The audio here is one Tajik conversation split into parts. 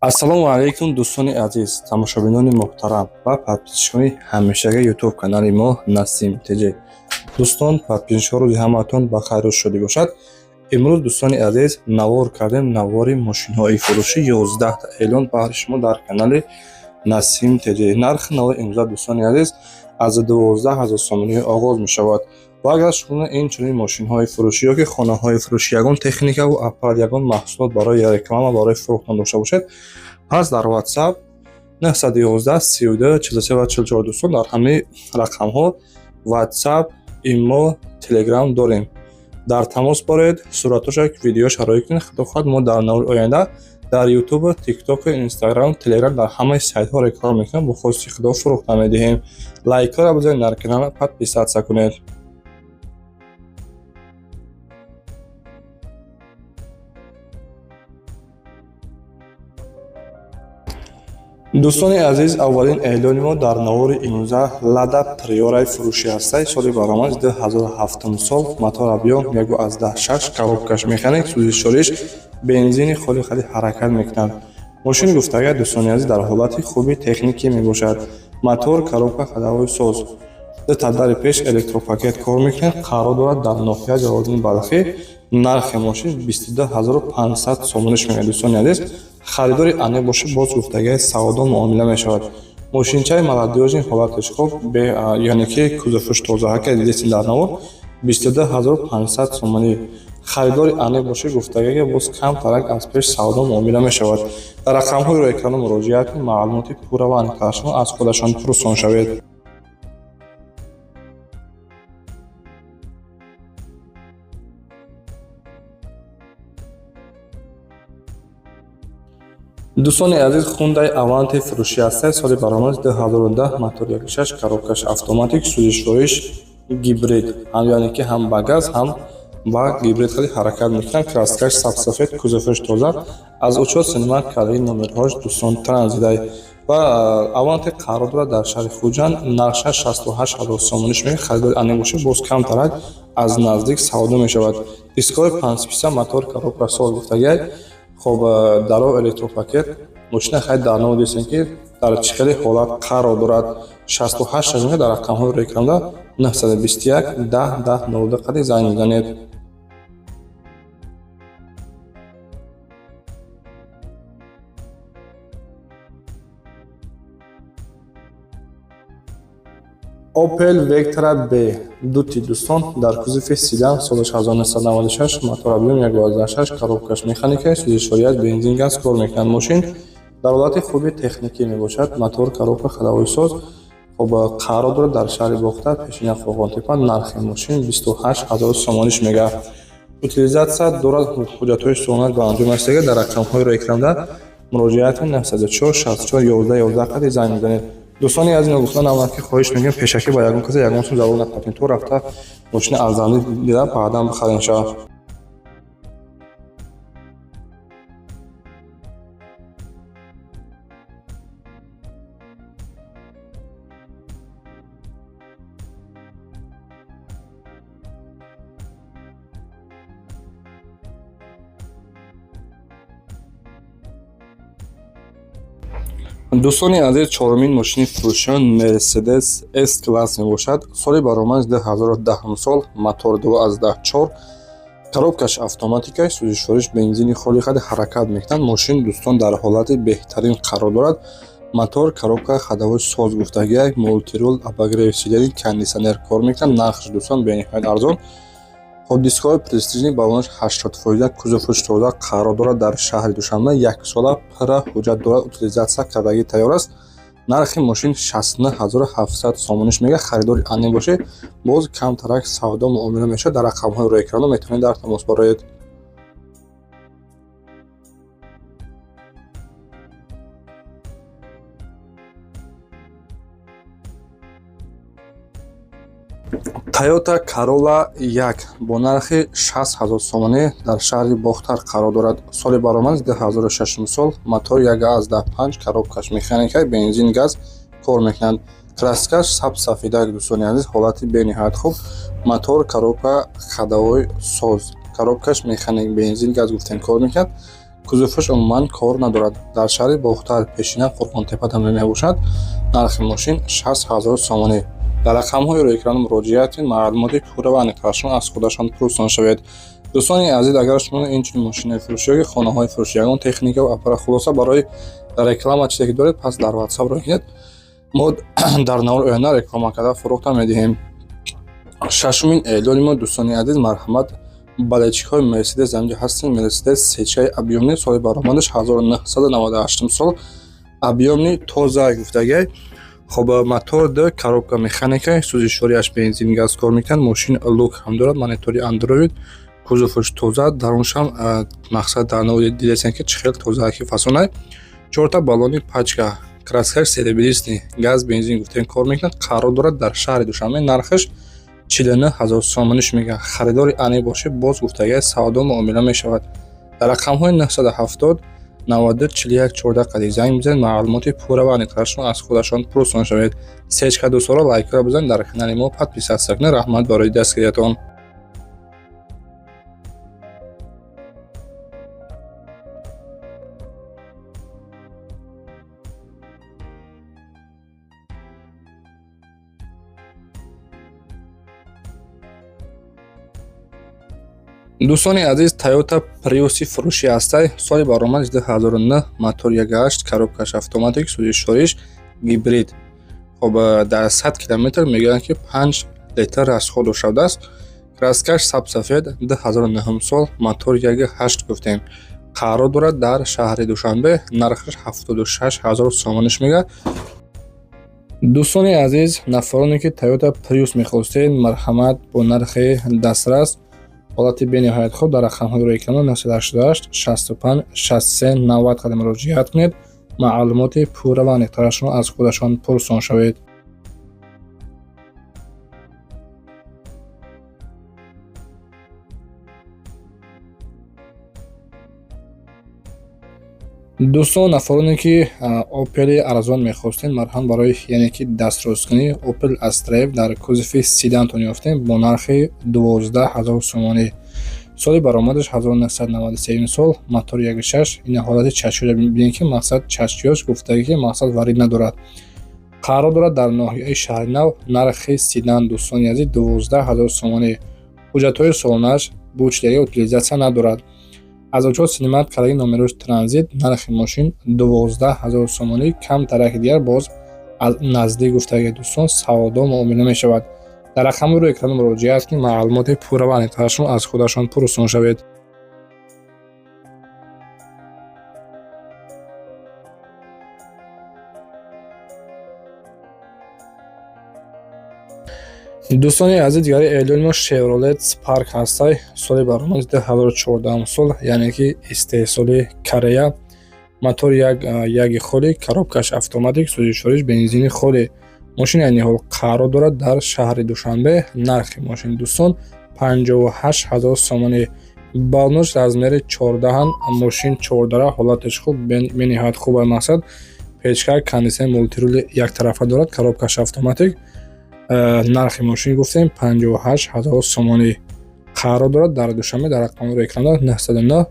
Ассалому алайкум, дӯстони азиз, тамошобинони муҳтарам ва подписчикони ҳамешаги ютуб канали мо Насим ТЖ. Дӯстон, подписчикҳо, рӯзи ҳамаатон ба хайру шодӣ бошад. Имрӯз, дӯстони азиз, навор кардем, навори мошинҳои фурӯшӣ, 11та эълон баҳри шумо дар канали Насим ТЖ. Нархи навори имрӯза, дӯстони азиз, аз 12 000 сомонӣ оғоз мешавад. Ва агар шумо ин чунин мошинҳои фурӯшӣ ёки хонаҳои фурӯшӣ, ягон техникаву аппарат, ягон маҳсулот барои реклама, барои фурӯхтан дошта бошед, пас дар WhatsApp 911 32 43 ва 44, дӯстон, дар ҳамаи рақамҳо WhatsApp, имо, Telegram дорем, дар тамос боред, суратоша, видео шароит кунед. Худо хоҳад, мо дар навори оянда дар YouTube, TikTok, Instagram, Telegram, дар ҳамаи сайтҳо реклама мекунем, бо хости Худо фурӯхта медиҳем. Лайкҳоро бизанед, дар канал подписаться кунед. Дӯстони азиз, аввалин эълони мо дар навори имрӯза Лада Приораи фурӯшӣ ҳастай. Соли баромад 2007 сол, мотор объём 1,6, коробкаш механик, сӯзишвориш бензини холи хади ҳаракат мекунад. Мошин, гуфтага, дӯстони азиз, дар ҳолати хуби техникӣ мебошад. Мотор, коробка, ходовой соз, дута дари пеш электропакет кор мекунад. Қарор дорад дар ноҳияи Ҷалолиддини Балхӣ. Нархи мошин 22 500 сомониш мегӯяд, дӯстони азиз. Харидори аниқ бошад, боз, гуфтагаи, савдо муомила мешавад. Мошинчаи молодёжный, ҳолаташ хуб, яъне ки кузоваш тоза ҳака дидесин дар навор. 22 500 сомонӣ. Харидори аниқ бошад, гуфтагаи, боз камтарак аз пеш савдо муомила мешавад. Дар рақамҳои рӯи экрана муроҷиат кунед, маълумоти пурра ва аниқтарашро аз худашон пурсон шавед. Дӯстони азиз, Хундай Аванте фурӯшӣ ҳастад. Соли баромад 2010, мотор 1,6, коробкаш автоматик, сӯзишвориш гибрид ҳам, яъне ки ҳам ба газ, ҳам ба гибрид хеле ҳаракат мекунад. Краскаш сабсафед, кузоваш тоза, аз учёт снимать кардаи, номерҳош, дӯстон, транзитай. Ва Аванте қарор дорад дар шаҳри Хуҷанд. Нархаш 68 000 сомониш мегӯяд. Харидори аниқ бошад, боз камтарак аз наздик савдо мешавад. Дискҳои панҷписа, мотор, коробка соз, гуфтагиай. Хоб, даро электропакет. Мошина хайд дар нав дидем, ки дар чӣ хеле ҳолат қарор дорад. 68 000. Дар рақамҳои рӯи экранда 921 10 10 02 қади занг мезанед. Opel Vectra B дути, дӯстон, дар кузови седан, соли 1996, мотор объём 1,6, коробкаш механика, сӯзишворият бензин, газ кор мекунад. Мошин дар ҳолати хуби техникӣ мебошад. Мотор, коробка, ходовой соз. Хоб, қарор дорад дар шаҳри Бохтар, пешина Қурғонтепа. Нархи мошин 28 000 сомониш мегӯяд. Утилизация дорад, ҳуҷҷатҳои суғонат ба анҷом расида. Дар рақамҳои рӯи экранда муроҷиат кунед, 904 64 11 11 қади занг мезанед. Дӯстони азиз, гуфта намонад, ки хоҳиш мекунем, пешакӣ ба ягон касе ягон сум залог напартем, то рафта мошина аз наздик дида, баъдан бихарем шавад. Дӯстони азиз, чорумин мошини фурӯшиён Мерседес С класс мебошад. Соли баромад 2010 сол, мотор 2,4, коробкаш автоматика, сӯзишвориш бензини холи хади ҳаракат мекунад. Мошин, дӯстон, дар ҳолати беҳтарин қарор дорад. Мотор, коробка, ходовой соз, гуфтагиак, мультируль, обогрев сидений, кондитсионер кор мекунад. Нархш, дӯстон, бениҳоят арзон. Хоб, дискҳои престижный, баллонаш 80%, кузоваш тоза, қарор дорад дар шаҳри Душанбе. Яксола пурра ҳуҷҷат дорад, утилизация кардагӣ тайёр аст. Нархи мошин 69 700 сомониш мегӯяд. Харидори аниқ бошед, боз камтарак савдо муомила мешавад. Дар рақамҳои рӯи экрана метавонед дар тамос бароед. Тойота Corolla 1 бо нархи 60 000 сомонӣ дар шаҳри Бохтар қарор дорад. Соли баромад 2006 сол, мотор 1,5, коробкаш механика, бензин, газ кор мекунад. Краскаш сабз сафедак, дӯстони азиз, ҳолати бениҳоят хуб. Мотор, коробка, ходовой соз, коробкаш механик, бензин, газ, гуфтем, кор мекунад. Кузоваш умуман кор надорад. Дар шаҳри Бохтар, пешина Қурғонтеппа мебошад. Нархи мошин 60 ҳазор сомонӣ. Дар рақамҳои рӯи экран муроҷиат кунед, маълумоти пурра ва аниқтарашон аз худашон пурсон шавед. Дӯстони азиз, агар шумо инчунин мошинаи фурӯшӣ ё хонаҳои фурӯшӣ, ягон техника ва аппарат, хулоса барои реклама чизе ки доред, пас дар WhatsApp роҳ кунед. Мо дар навори оянда реклама карда фурӯхта медиҳем. Шашумин эълони мо, дӯстони азиз, марҳамат, болельщикҳои Мерседес инҷо ҳастем. Мерседес сечаи объёмный, соли баромадаш 1998 сол, объёмный, тоза гуфтагай. Хоб, мотор д, коробка механика, сӯзишвориаш бензин, газ кор мекунад. Мошин люк ҳам дорад, монитори Андроид, кузоваш тоза, даруншам мақсад дар наводи дидесен, ки чӣ хел тоза ки фасонай. Чорта баллони пачка, краскаш серебристый, газ, бензин гуфтем кор мекунад. Қарор дорад дар шаҳри Душанбе, нархаш 49 ҳазор сомониш мегӯяд. Харидори аниқ бошед, боз гуфтагай, савдо муомила мешавад. Дар рақамҳои 970 92 41 14 қади занг бизанед, маълумоти пурра ва аниқтарашро аз худашон пурсон шавед. Сечка дӯстонро лайкҳоро бизанед, дар канали мо подписаться кунед. Раҳмат барои дастгириятон. Дӯстони азиз, Toyota Prius фурӯшӣ ҳастай. Соли баромадаш 2009, мотор 1.8, коробкаш автоматик, сӯзишвориш гибрид. Хоб, дар 100 километр мегӯянд, ки 5 литр расход шудааст. Краскаш сабсафед, 2009 сол, мотор 1.8 гуфтем. Қарор дорад дар шаҳри Душанбе, нархаш 76 ҳазор сомониш мегӯяд. Дӯстони азиз, нафароне ки Toyota Prius мехостед, марҳамат, бо нархи дастрас, ҳолати бениҳоят хуб, дар рақамҳои рӯи экран 988 65 63 90 қадам муроҷиат кунед, маълумоти пурра ва аниқтарашро аз худашон пурсон шавед. Дӯстон, нафароне ки Опели арзон мехостед, марҳам, барои яъне ки дастрасткунӣ Опел Астра дар кузови седантон ёфтем бо нархи 12 ҳазор сомонӣ. Соли баромадаш 1993 сол, мотор 1.6. Ин ҳолати чашмиро бибинед, ки мақсад чашмиёш гуфтагӣ, ки мақсад варид надорад. Қарор дорад дар ноҳияи Шаҳринав. Нархи седан, дӯстони азиз, 12 ҳазор сомонӣ. Ҳуҷҷатҳои солонааш бучидаги, утилизация надорад, аз учёт снимать кардаги, номерош транзит. Нархи мошин 12 ҳазор сомонӣ, камтараки дигар боз аз наздик гуфтаги, дӯстон, савдо муомила мешавад. Дар рақами рӯи экран муроҷиат кунед, маълумоти пурра ва аниқтарашро аз худашон пурсон шавед. Дӯстони азиз, дигари эълони мо Chevrolet Spark ҳастай. Соли баромади 2014 сол, яъне ки истеҳсоли Корея, мотор як яги холи, коробкаш автоматик, сӯзишвориш бензини холи. Мошин айни ҳол қарор дорад дар шаҳри Душанбе. Нархи мошин, дӯстон, 58 ҳазор сомонӣ. Баллонош размери 14-ан. Мошин чордара, ҳолаташ хуб, бениҳоят хуб. Мақсад, печка, кондитсионер, мультирули яктарафа дорад, коробкаш автоматик. Нархи мошин гуфтем 58 ҳазор сомонӣ. Қарор дорад дар Душанбе. Дар рақами рӯи экран 909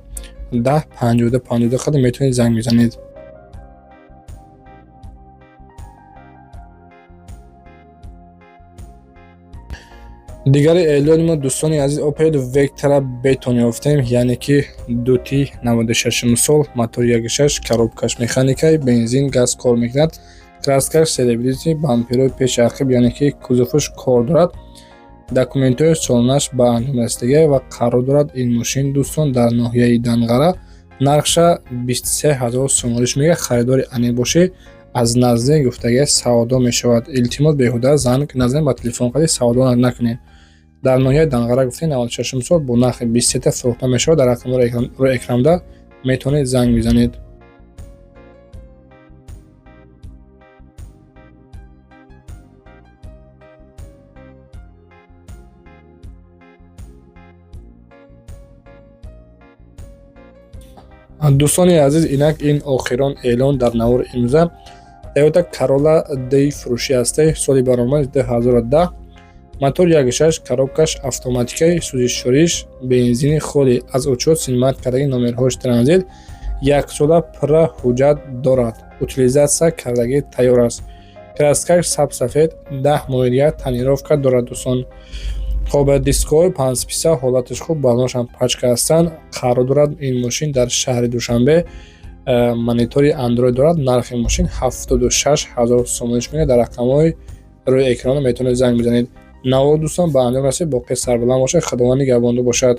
10 52 52 қадам метавонед занг бизанед. Дигари эълони мо, дӯстони азиз, Opel Vectra бетон ёфтем, яъне ки дути 96 сол, мотор 1.6, коробкаш механикаи, бензин, газ кор мекунад, краскаш серебристый, бамперои пеши ақиб, яъне ки кузоваш кор дорад, документҳои солонаш ба анҷом расидагӣ ва қарор дорад ин мошин, дӯстон, дар ноҳияи Данғара. Нархша 23 ҳазор сомониш мегӯяд. Харидори аниқ бошед, аз наздик гуфтагӣ, савдо мешавад. Илтимос, беҳуда занг назанед, ба телефон қади савдо накунед. Дар ноҳияи Данғара гуфтем, 96 сол, бо нархи 23 фурӯхта мешавад. Дар рақами рӯи экранда метавонед занг бизанед. Дӯстони азиз, инак ин охирон эълон дар навори имрӯза. Toyota Corolla D фурӯшӣ ҳастай. Соли баромад 2010, мотор 1.6, коробкаш автоматикаи, сӯзишвориш бензини холи, аз учёт снимать кардаги, номерҳош транзит. Яксола пурра ҳуҷҷат дорад, утилизация кардагӣ тайёр аст. Краскаш сабсафед, 10 моҳи дигар тонировка дорад, дӯстон. Хоб, дискҳои панҷписа, ҳолаташ хуб, баллонашам пачка ҳастанд. Қарор дорад ин мошин дар шаҳри Душанбе. Монитори Андроид дорад. Нархи мошин 76 000 сомонӣ мегӯяд. Дар рақамҳои рӯи экран метавонед занг бизанед. Навор, дӯстон, ба анҷом расид. Боқӣ сарбаланд бошед, Худованд нигаҳбонду бошад.